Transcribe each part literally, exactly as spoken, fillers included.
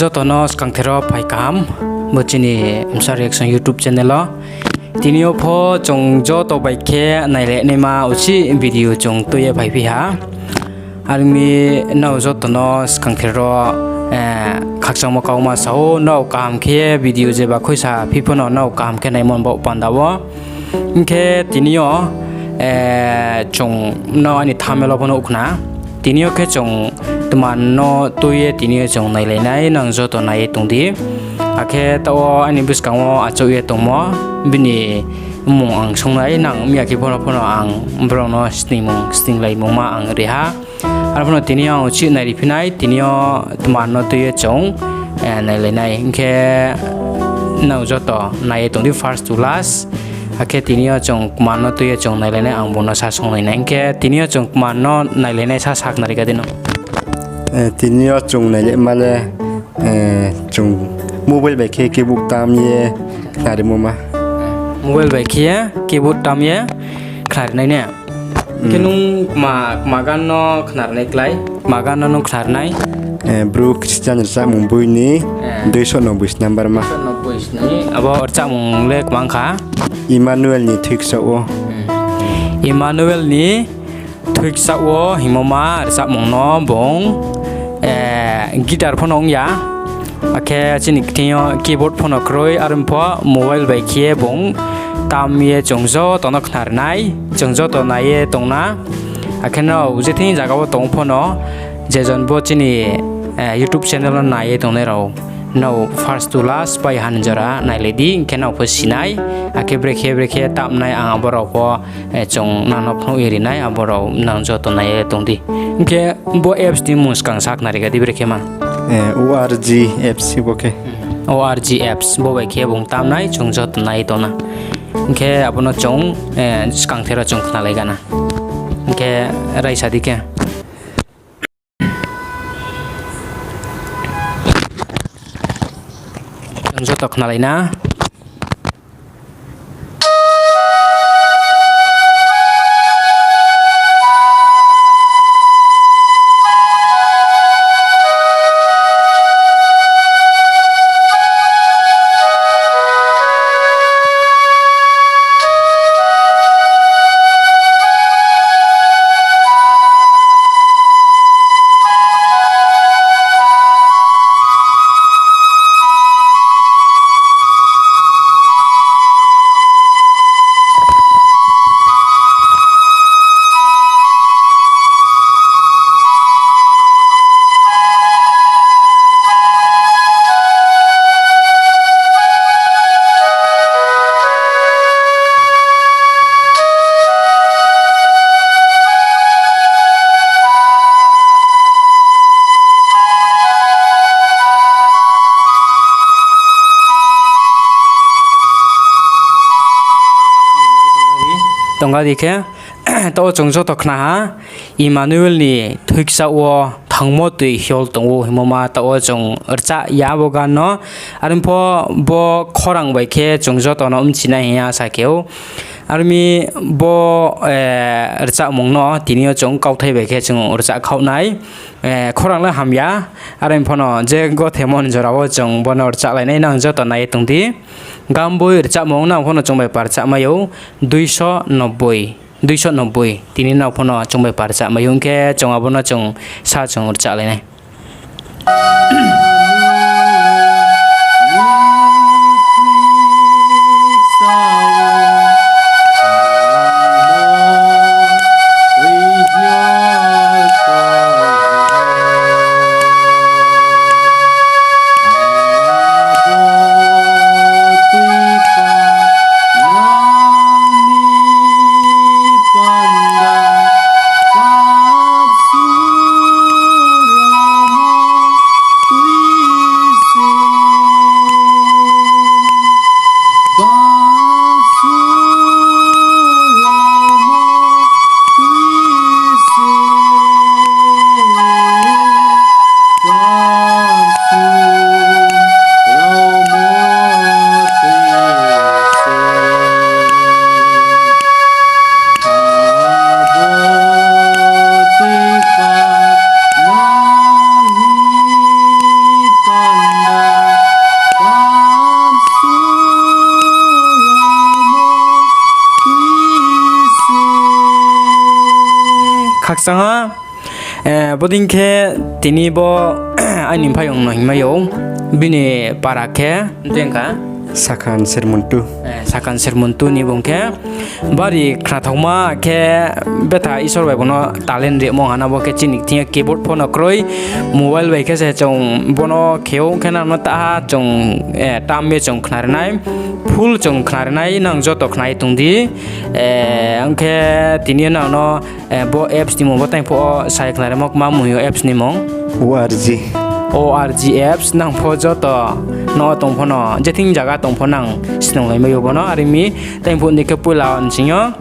Joto no skangther wo phai kaham, bo chini Msa Reaction YouTube channel wo. Tini yo pho chung joto bai khe nailai naima uchih video chung tui ye phaiphi ha. Are ong mi nrao joto no skangther wo, eh, khakchangmo kauma sa ou, nrao kaham khe video jeba khuisa phi pho no nrao kaham khe naimo ni baoh panda wo. Hing khe tini yo, eh, chung no aini thumbnail wo pho nuh khna. Tini yo khe chung tma no tui ye tini yo chung nailai nai, nang joto nai ye tong di. Akhe taoh wo aini buskang wo achouh ye tongmo, bini mmung ang sung nai, nang miya khe pho no pho no ang brao no sningmung, sninglaimungma ang ri ha. Aro pho no tini yo ang uchih nairi phi nai, tini yo tma no tui ye chung, eh, nailai nai. Hing khe nrao joto nai ye tong di first to last. Akhe tini yo chung kma no tui ye chung nailai nai, ang bung no sa songlai nai. Hing khe tini yo chung kma no nailai nai sa sakhnari kha di no. Eh, tini yo chung nailaima le, eh, chung mobile bai khe keyboard tam ye khnarimo ma. Mobile bai khe keyboard tam ye khnari nai ne? Khe nung kma, kma gan no khnari nai klái? Kma gan no nung khnari nai? Eh, Bru Christian rchamung boi ni, eh, দুইশো নব্বই number ma. দুইশো নব্বই ni, abo rchamung le kma ong kha? Emmanuel ni Thoikchaoh wo. Emmanuel ni Thoikchaoh wo hingmo ma rchamung no bung, eh, guitar pho no ong ya. Akhe chini kthing yo keyboard pho no kroi, are pho mobile bai khe bung tam ye chung joto no khnari nai, chung joto nai ye tong na. Akhe nrao je thing zaga wo tong pho no, je jon bo chini, eh, YouTube channel no nai ye tongnai rao, nrao first to last pai han jora nailai di, hing khe nrao pho si nai. Akhe brekhe brekhe tamnai ang abo rao pho, eh, chung nang no phnuh ye ri nai, abo rao nang joto nai ye tong di. Hing khe bo apps ni mmung skang sakhnari kha di brekhe ma. Eh, O R G apps bo khe. O R G apps, bo bai khe bung tam nai, chung joto nai ye tong na. Hing khe abo no chung, eh, skangther wo chung khnalai gana. Hing khe raisa di khe. Chung joto khnalai na. Tongga di khe, taoh wo chung joto khna ha, Emmanuel ni Thoikchaoh wo thangmo tui hiol tong ou hingmo ma taoh wo chung rchah ya bo gan no. Are pho bo khorang bai khe chung joto no bchinai hing ya sa khe ou. Are mi bo, eh, rchahmung no tini yo chung kauthai bai khe chung rchah khaoh nai. Eh, khorang le hamya, are pho no je gothemo ni jora wo chung bo no rchahlai nai, nang joto nai ye tong di. Gamboi rchahmung nang pho no chung bai parchah mai ou, দুইশো নব্বই, দুইশো নব্বই, tini nang pho no chung bai parchah mai ou, hing khe chung abo no chung sa chung rchahlai nai. Khakchang ha, bodei khe tini bo aini mphaiyong no hingmai ou, bini para khe tengkha Sakan Sirmuntu. Sakan Sirmuntu ni bung khe bari khnathaoma khe betha Isor bai bung no talent rimo hana, bo khe chini thing yo keyboard pho no kroi, mobile bai khe se chung bo no khe ou, ong khe nang no taha chung tam ye chung khnari nai, full chung khnari nai, nang joto khna ye tong di. Ong khe tini yo nang no bo apps ni mung bo tang phuh wo sai khnarimo kma mung yo apps ni mung? O R G. O R G apps, nang pho joto no tong pho no, je thing zaga tong pho nang snunglai mai ou bo no, are mi tang phuh ni khe poila nsing yo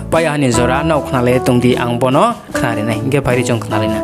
paiha ni jora no khnalai ye tong di, ang bo no khnari nai, hing khe phai di chung khnalai na.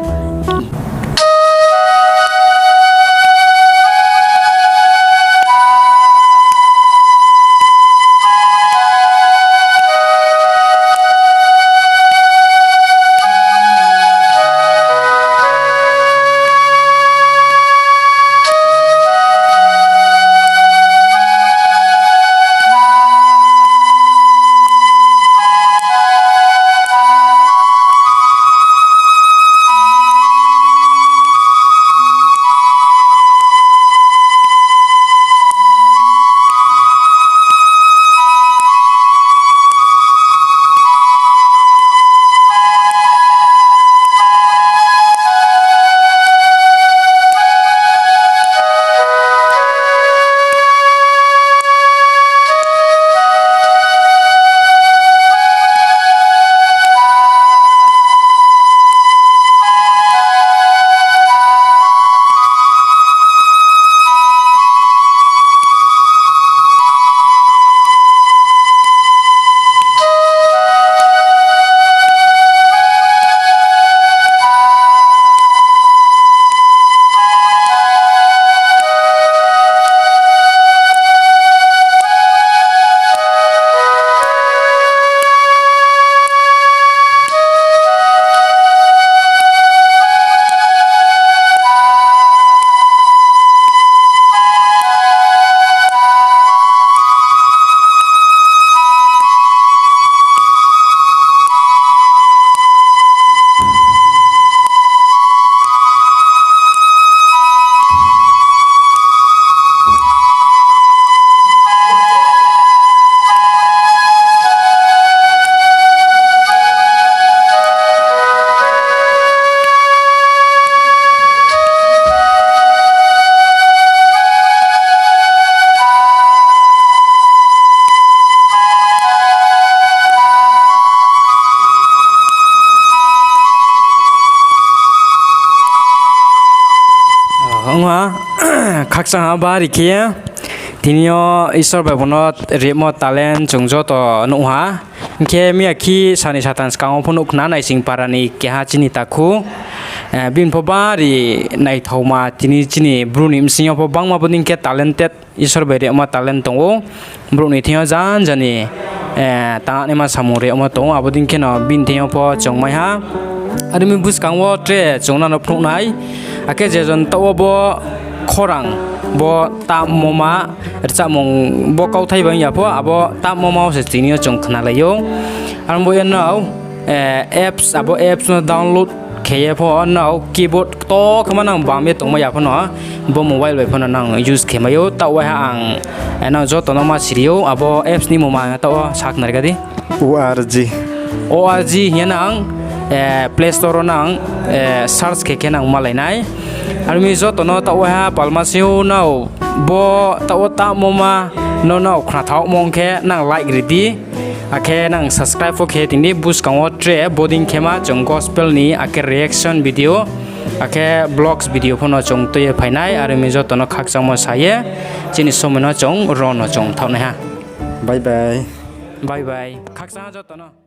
Ong ha, khakchang ha bari khe, tini yo Isor bai bung no rimo talent chung joto nuh ha. Hing khe miyakhe sani sathan skang wo pho nuh khna Naising para ni keha chini takhu, bini pho bari naithaoma tini chini bru ni bsing yo pho bangma bodei khe talented, Isor bai rimo talent tong ou. Brouh ni thing yo janja ni tangnaima samung rimo tong ou, abo dei kheno bini thing yo pho chung mai ha. Are mi buskang wo tre chung nang no phnuh nai. Akhe je jon taoh wo bo khorang, bo tammo ma, rchamung, bo kauthai bai ya pho, abo tammo ma wo se tini yo chung khnalai ou. Aro bo ye nrao apps, abo apps no download khe ye pho nrao keyboard kto khe ma nang bam ye tongmai ya pho no, bo mobile bai pho no nang use khe mai ou. Taoh waiha ang nang joto no ma siri ou, abo apps ni mung ma taoh wo sakhnari kha di. O R G. O R G hing ye nang Play Store wo nang search khe khe nang malai nai. Aro mi joto no taoh waiha palma sing ou nrao, bo taoh wo tammo ma no nrao khnathaomo ong khe nang like ri di. Akhe nang subscribe pho khe tini buskang wo tre bodei khe ma chung gospel ni akhe reaction video, akhe vlogs video pho no chung tui ye phai nai. Are mi joto no khakchangmo sa ye chini somoi no chung ro no chung thaoh nai ha. Bye bye. Bye bye. Khakchang ha joto no.